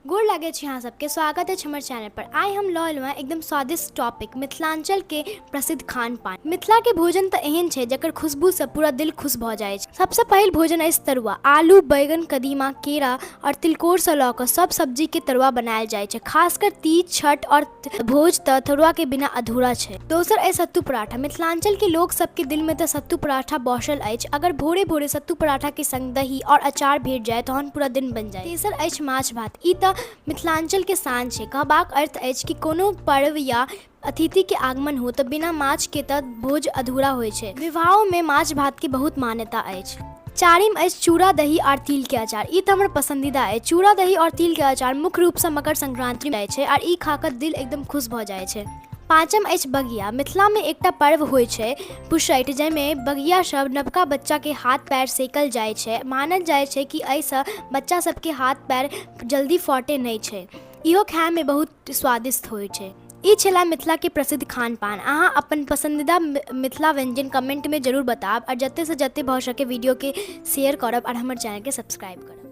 गोर लागै छी अहाँ सबके। स्वागत अछि हमर चैनल पर। आइ हम लऽ एलहुँ हेँ एकदम स्वादिष्ट टॉपिक, मिथिलांचल के प्रसिद्ध खान पान। मिथिला के भोजन तऽ एहन छै जकर खुशबू सँ पूरा दिल खुश भऽ जाइ छै। सबसँ पहिल भोजन अछि तरुआ। आलू, बैगन, कदीमा, केरा आओर तिलकोर सँ लऽ कऽ सब सब्जी के तरुआ बनायल जाइ छै। खासकर तीज, छठ आओर भोज तऽ तरुआ के बिना अधूरा छै। दोसर अछि सत्तू पराठा। मिथिलांचल के लोक सबके दिल में तऽ सत्तू पराठा बसल अछि। अगर भोरे भोरे सत्तू पराठा के संग दही आओर अचार भेट जाय तहन पूरा दिन बनि जाय। तेसर अछि माछ भात। ई तऽ मिथिलांचल के शान छै। कहबाक अर्थ अछि कि कोनो पर्व या अतिथि के आगमन हो तऽ बिना माछ के तऽ भोज अधूरा होइ छै। विवाहो में माछ भात के बहुत मान्यता अछि। चारिम अछि चूड़ा दही आर तिल के अचार। ई तऽ हमर पसंदीदा अछि। चूड़ा दही और तिल के अचार मुख्य रूप सँ मकर संक्रांति में जाइ छै आर ई खा कऽ दिल एकदम खुश भऽ जाइ छै। पाँचम अछि बगिया। मिथिला में एकटा पर्व होइ छै पुसैठ, जाहिमे बगिया सब नवका बच्चा के हाथ पैर सेकल जाइ छै। मानल जाइ छै कि एहिसँ बच्चा सबके हाथ पैर जल्दी फटे नहि छै। इहो खाय में बहुत स्वादिष्ट होइ छै। ई छला मिथिला के प्रसिद्ध खान पान। अहाँ अपन पसंदीदा मिथिला व्यंजन कमेंट में जरूर बताब और जते से जते भऽ सके वीडियो के शेयर करब और हमर चैनल के सब्सक्राइब करब।